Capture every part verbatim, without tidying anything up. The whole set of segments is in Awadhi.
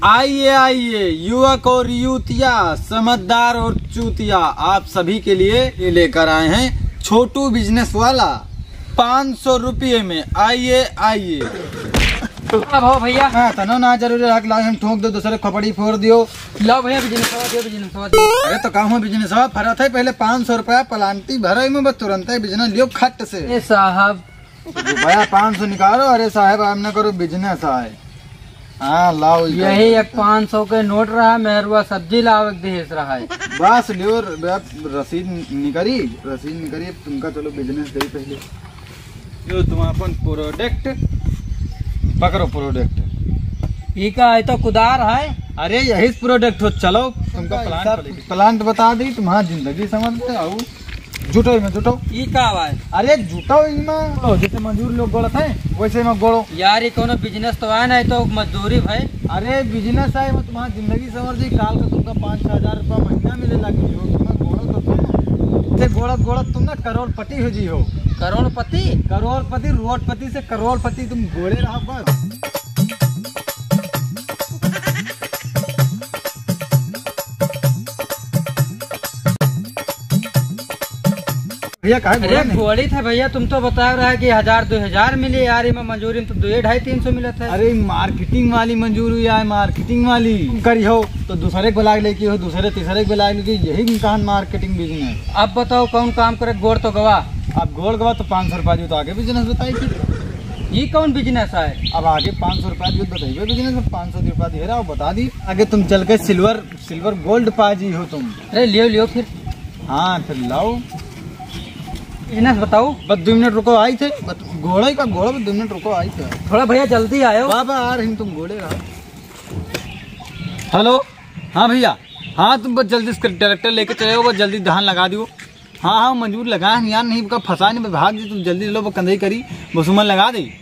आइए, आइए, युवक और युवतिया, समझदार और चूतिया, आप सभी के लिए ये लेकर आए हैं छोटू बिजनेस वाला, पाँच सौ रुपये में। आइए, आइए। अब हो भैया। हाँ, तनो ना जरूरी रख ला, हम ठोक दो, दूसरे खोपड़ी फोड़ दियो। लाओ भैया, बिजनेस वाला दियो, बिजनेस वाला दियो। अरे तो का हुआ बिजनेस वाला? फरत है, पहले पाँच सौ रुपया पलांटी भरो, इमे बस तुरंत ही बिजनेस लियो खट से। ए साहब, रुपया पाँच सौ निकालो। अरे साहब, आप ना करो, बिजनेस आए। हाँ, लाओ, ये यही एक पाँच सौ के नोट रहा, मेहरुआ सब्जी लावे के देश रहा है। बस लियो, र-, रसीद निकरी, रसीद निकरी, तुमका चलो बिजनेस दे पहले। यो तुम अपन प्रोडक्ट पकड़ो, प्रोडक्ट। ई का है तो कुदार है। अरे यही प्रोडक्ट हो, चलो तुमका प्लांट हिसाब, प्लांट बता दी, तुम्हारा जिंदगी समझ में आऊ। जुटो इमे, जुटो। ई का बा? अरे जुटो इमे। ओ, जैसे मजदूर लोग गोड़त है, वैसे इमे गोड़ो। यार, ई कोनो बिजनेस तो है ना, ई तो मजदूरी भाई। अरे बिजनेस है, वो तुम्हारा जिंदगी संवर जी, काल का तुमका पाँच छह हजार रुपया महीना मिले लागी हो, तुम्हें गोड़ो तो तुम। से गोड़त गोड़त तुम ना करोड़पति हो जी हो। करोड़पति? करोड़पति, रोडपति से करोड़पति तुम गोड़े रहो बस। भैया, काहे अरे बोला नहीं? गोड़ी था भैया, तुम तो बता रहा है कि हजार दो हजार मिले यार, इमे मजूरी में तो दो ढाई तीन सौ मिलत है। अरे मार्केटिंग वाली मजूरी है, मार्केटिंग वाली। करी हो तो दूसरे को लाग लेके हो, दूसरे तीसरे को लाग लेके, यही कहान मार्केटिंग बिजनेस। अब बताओ कौन काम करे, गोड़ तो गवा। अब गोड़ गवा तो पाँच सौ रुपया दियो तो आगे बिजनेस बताई फिर। ये कौन बिजनेस है? अब आगे पाँच सौ रुपया दियो बताइए बिजनेस, पाँच सौ रुपया दे रहा हो, बता दी। आगे तुम चल के सिल्वर सिल्वर गोल्ड पा जी हो तुम। अरे लियो, लियो फिर। हाँ, फिर लाओ। बिजनेस बताओ। बस दो मिनट रुको, आई थे। बस घोड़े का घोड़ा, बस दो मिनट रुको, आई थे। थोड़ा भैया जल्दी आयो। बाबा, आ रहे हैं, तुम घोड़े रहो। हेलो, हाँ भैया, हाँ तुम बस जल्दी से ट्रैक्टर लेके चले हो, बस जल्दी धान लगा दियो। हाँ, हाँ, मजूर लगा है यार, नहीं का फंसा नहीं, भाग जी, तुम जल्दी लो, वो कंधई करी, बसुमन लगा दे।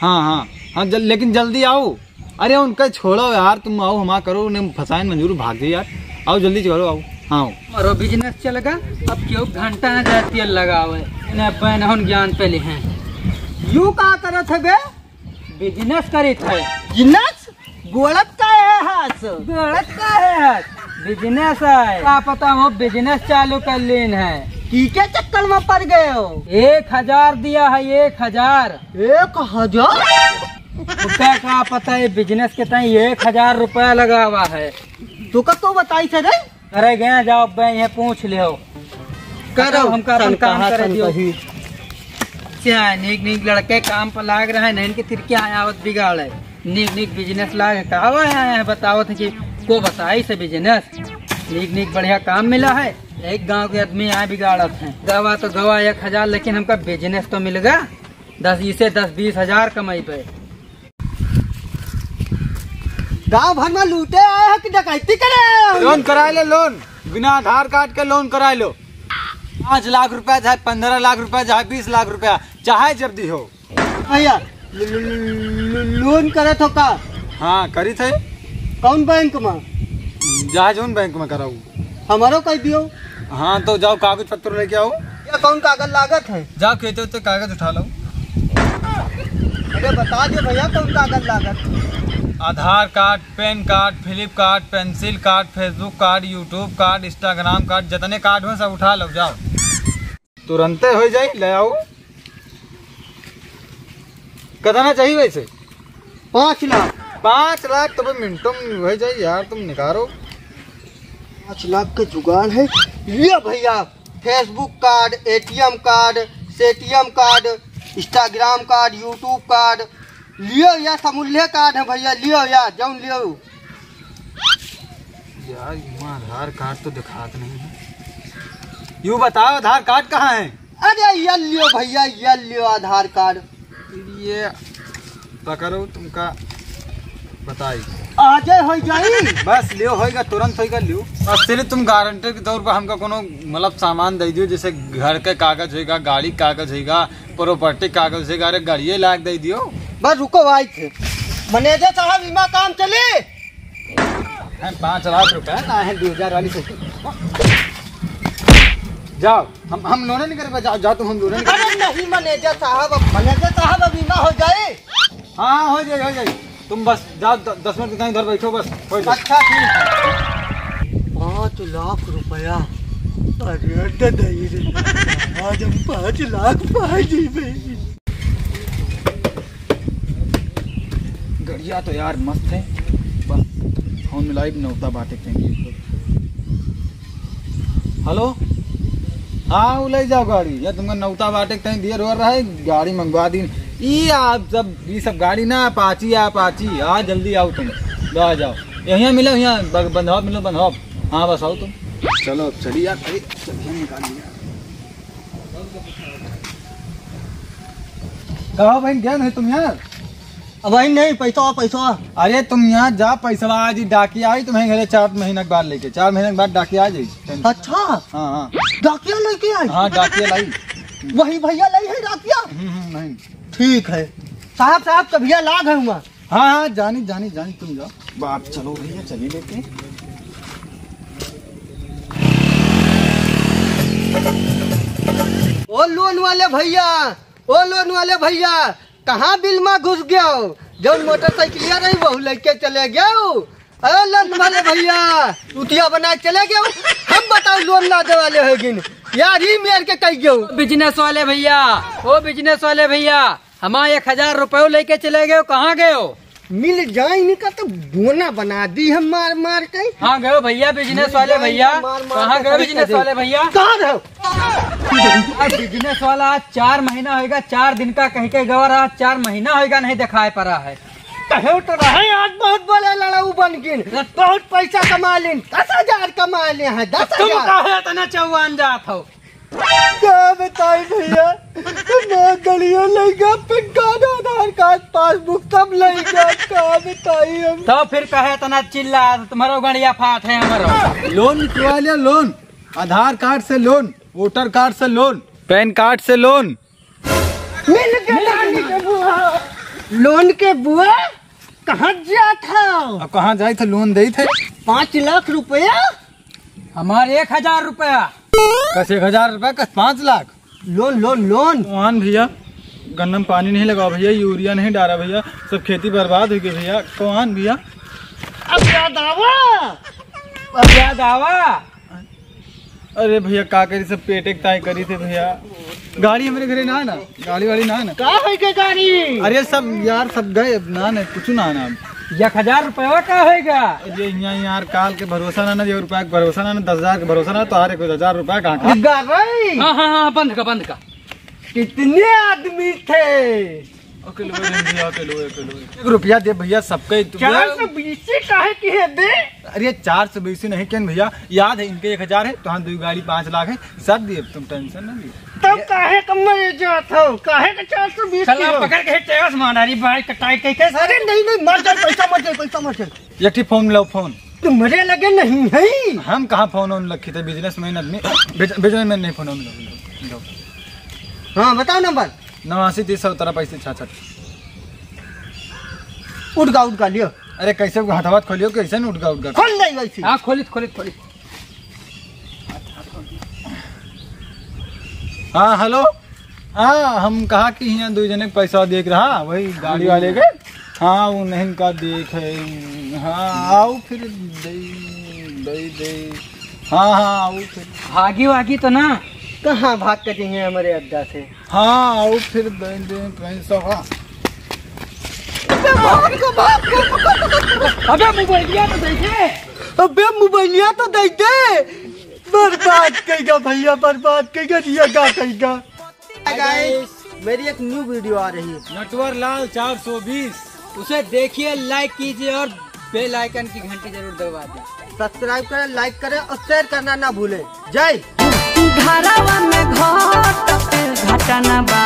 हाँ, हाँ, हाँ, जल-, लेकिन जल्दी आओ। अरे उनका छोड़ो यार, तुम आओ, हमारा करो, उन्हें फंसाइन मजूर भाग जाए यार। आओ जल्दी चलो, आओ। हाँ, आओ। हमारो बिजनेस चलेगा, अब क्यों घंटा न जाए तेल लगावे, इन्हें अपन हम ज्ञान पे ले हैं। यू का करत है बे? बिजनेस करीत है। बिजनेस? गोड़त का है हाथ? गोड़त का है हाथ? बिजनेस है। का पता हो बिजनेस चालू कर लेन है। की के चक्कर में पड़ गए हो? एक हजार दिया है, एक हजार। एक हजार? ओका का पता है, बिजनेस के ताई एक हजार रुपया लगावा है। तो का तो बताई थे रे? अरे गया जाओ, बे ये पूछ लियो। करो, हमका अपन सन काम कहा करे सन दियो। कही। क्या नीक नीक लड़के काम पर लाग रहे हैं, नहीं इनके फिर क्या आवत बिगाड़ है। नीक नीक बिजनेस लाग है, कहाँ आया है, बतावत है कि को बताई से बिजनेस। नीक नीक बढ़िया काम मिला है, एक गांव के आदमी आए बिगाड़त हैं। गवा तो गवा एक हजार, लेकिन हमका बिजनेस तो मिल गया। दस, इसे दस बीस हजार कमाई पे। गांव भर में लूटे आए हो कि डकैती करे आए हो? लोन कराए लो, लोन। बिना आधार कार्ड के लोन कराए लो। पाँच लाख रुपया, चाहे पन्द्रह लाख रुपया, चाहे बीस लाख रुपया, चाहे जब दी हो। भैया, ल-, ल-, ल-, ल-, लोन करे थो का? हाँ, करी थे। कौन बैंक में? जहाँ जौन बैंक में कराऊ। हमारो कह दियो। हाँ, तो जाओ कागज पत्र लेके आओ। या कौन कागज लागत है? जाओ खेते उते कागज उठा लो। अरे बता दियो भैया कौन कागज लागत है? Aadhaar card, PAN card, flip card, pencil card, Facebook card, YouTube card, Instagram card, जितने कार्ड हो सब उठा लो, जाओ। तुरंते हो जाई, ले आओ। कितना चाहिए वैसे? पाँच लाख। पाँच लाख तो भाई मिनटों में हो जाई यार, तुम निकालो। पाँच लाख का जुगाड़ है। ये भैया, Facebook card, ATM card, Paytm card, Instagram card, YouTube card, लियो या समूल्य कार्ड है भैया, लियो या जौन लियो। यार, इमा आधार कार्ड तो दिखात नहीं है। यू बताओ, आधार कार्ड कहाँ है? अरे, ये लियो भैया, ये लियो आधार कार्ड। ये पकड़ो, तुमका बताई। आजे हो जाई। बस लियो, होइगा, तुरंत होइगा, लियो। बस चलिए, तुम गारंटर के तौर पर हमका कोनो, मतलब, सामान दे दियो, जैसे घर के कागज होइगा, गाड़ी के कागज होइगा, प्रॉपर्टी कागज होइगा। अरे, गाड़िए लाग दे दियो। बस रुको भाई थे। मैनेजर साहब, इमा काम चली। हैं, पाँच लाख रुपया ना है, दो हजार वाली से। जाओ, हम, हम लोने नहीं करेंगे, जाओ, जाओ तुम, हम लोने नहीं करेंगे। अरे नहीं मैनेजर साहब, अब मैनेजर साहब, अब इमा हो जाए। हाँ, हाँ, हो जाए, हो जाए। तुम बस जाओ, द-, दस मिनट के कहीं इधर बैठो, बस हो जाए। अच्छा, ठीक है। पाँच लाख रुपया। अरे, अड्डा नहीं रे। आज हम पाँच लाख पाए जी भाई। गड़िया तो यार मस्त है, बस फोन मिलाई, नौता बाटे कहीं। हेलो, हाँ, वो ले जाओ गाड़ी। या तुमका नौता बाटे कहीं दिए रो रहा है, गाड़ी मंगवा दी। ई आप सब, ई सब गाड़ी ना, अपाची है, अपाची। हाँ, जल्दी आओ तुम, आ जाओ। यहाँ मिलो, यहाँ ब-, बंधवा मिलो, बंधवा। हाँ, बस आओ तुम। चलो, अब चली यार। अरे, चलिए, निकाल लिया। कहो बहन, गए नहीं तुम यार? अब वही नहीं, पैसा, पैसा। अरे तुम यहाँ जा, पैसा आज ही डाकिया आई तुम्हें घरे, चार महीना के बाद लेके, चार महीना के बाद डाकिया आ जाई। अच्छा। हाँ, हाँ। डाकिया लेके आई? हाँ, डाकिया लाई। वही भैया लाई है डाकिया? हम्म, हम्म, नहीं। ठीक है। साहब, साहब, कभिया लाग है हुआ। हाँ, हाँ, जानी, जानी, जानी, तुम जाओ। बाप, चलो भैया, चलिए लेते हैं। ओ लोन वाले भैया, ओ लोन वाले भैया, कहाँ बिल में घुस गयो? जौन मोटरसाइकिलिया रही, वहू लेके चले गयो। अरे लोन वाले भैया, चूतिया बना के चले गयो। हम बताओ, लोन ना दे वाले हो गिन। यार, ही मेर के कह गयो। बिजनेस वाले भैया, ओ बिजनेस वाले भैया, हमार एक हजार रुपयो लेके चले गयो, कहाँ गयो? मिल जाए इनका तो बोना बना दी हम मार मार के। हाँ गयो भैया, बिजनेस वाले भैया। मार मार कहाँ के गयो खरीद बिजनेस दे। वाले भैया? कहाँ रहो? अब बिजनेस वाला आज चार महीना होएगा, चार दिन का कह के गवा रहा, चार महीना होएगा नहीं दिखाई पड़ा है। कहे तो रहे आज बहुत बड़े लड़ाऊ बन गिन, बहुत पैसा कमा लेन, दस हजार कमा ले हैं, दस हजार। तुम काहे इतना चौहान जात हो? का बताई भैया, हमार गड़िया लइगा, पैन कार्ड, आधार कार्ड, पासबुक सब लइगा, का बताई हम। तो फिर कहे इतना चिल्ला, तुम्हारो गड़िया फाट है हमारो। लोन निकलवा लिया, लोन, आधार कार्ड से लोन, वोटर कार्ड से लोन, पैन कार्ड से लोन। मिल गया लोन के बुआ। लोन के बुआ, कहाँ जात हो? अब कहाँ जाई थे, लोन देई थे। पाँच लाख रुपया? हमार एक हजार रुपया। कस एक हजार रुपया, कस पाँच लाख? Loan, loan, loan. कौन भैया, गन्ना में पानी नहीं लगावा भैया, यूरिया नहीं डारा भैया, सब खेती बर्बाद हो गई भैया। कौन भैया? अब याद आवा, अब याद आवा। अरे भैया, का करी, सब पेटे के ताई करी थे भैया। गाड़ी हमरे घरे ना, ना गाड़ी वाड़ी ना, ना। का है के गाड़ी? अरे सब यार, सब गए, ना, ना, कुछ ना, ना। एक हजार रुपया का होएगा? अरे यहाँ यार, काल के भरोसा ना, ना, ये रुपया के भरोसा ना, ना, दस हजार के भरोसा ना, तो हर एक हजार रुपया कहाँ का? गाड़ी? हाँ, हाँ, हाँ, बंद का, बंद का। कितने आदमी थे? अकेले भैया, अकेले, अकेले। एक रुपया दे भैया, सबके तू चार सौ बीस काहे की है दे? अरे चार सौ बीस नहीं केन भैया, याद है इनके एक हजार है, तो हाँ, दो गाड़ी पाँच लाख है, सब दिए, तुम टेंशन ना ली। तब काहे कम में ये जात हो? काहे के चार सौ बीस साला की हो? पकड़ के टेबस मार डाली, बाइक कटाई के, के अरे नहीं, नहीं, मर जाए, पैसा मर जाए, पैसा मर जाए। एक ठी फोन लाओ, फोन। तुम्हरे लगे नहीं है। हम कहाँ फोन ओन रखी थे, बिजनेसमैन आदमी, बिज-, बिजनेसमैन नहीं फोन ओन रखी थे। हाँ, बताओ नंबर। नवासी तीस सत्तर पैंसठ छियासठ। उठ गा, उठ गा, लियो। अरे कैसे हटवात खोलियो, कैसे न उठ गा, उठ गा। खोल नहीं वैसे। हाँ, खोलित, खोलित, खोलित। हाँ, हेलो। हाँ, हम कहा कि हियाँ दुइ जने के पैसा देख रहा, वही गाड़ी वाले के। हाँ, वो नहीं का देख है। हाँ, आओ फिर दे, दे, दे। हाँ, हाँ, आओ फिर। भागी वागी तो ना? कहाँ भाग के जइहें हमरे अड्डा से? हाँ, आओ फिर दे, दे पैसा। अबे भाग के, भाग के। अबे मोबाइलिया तो दे दे। अबे मोबाइलिया तो दे दे। बर्बाद कइगा भैया, बर्बाद कइगा, रिया गा कइगा। Hi guys, मेरी एक न्यू वीडियो आ रही है। नटवर लाल चार सौ बीस, उसे देखिए, लाइक कीजिए और बेल आइकन की घंटी जरूर दबा दें। सब्सक्राइब करें, लाइक करें और शेयर करना ना भूलें। जय। घरवा में घटत घटना बा।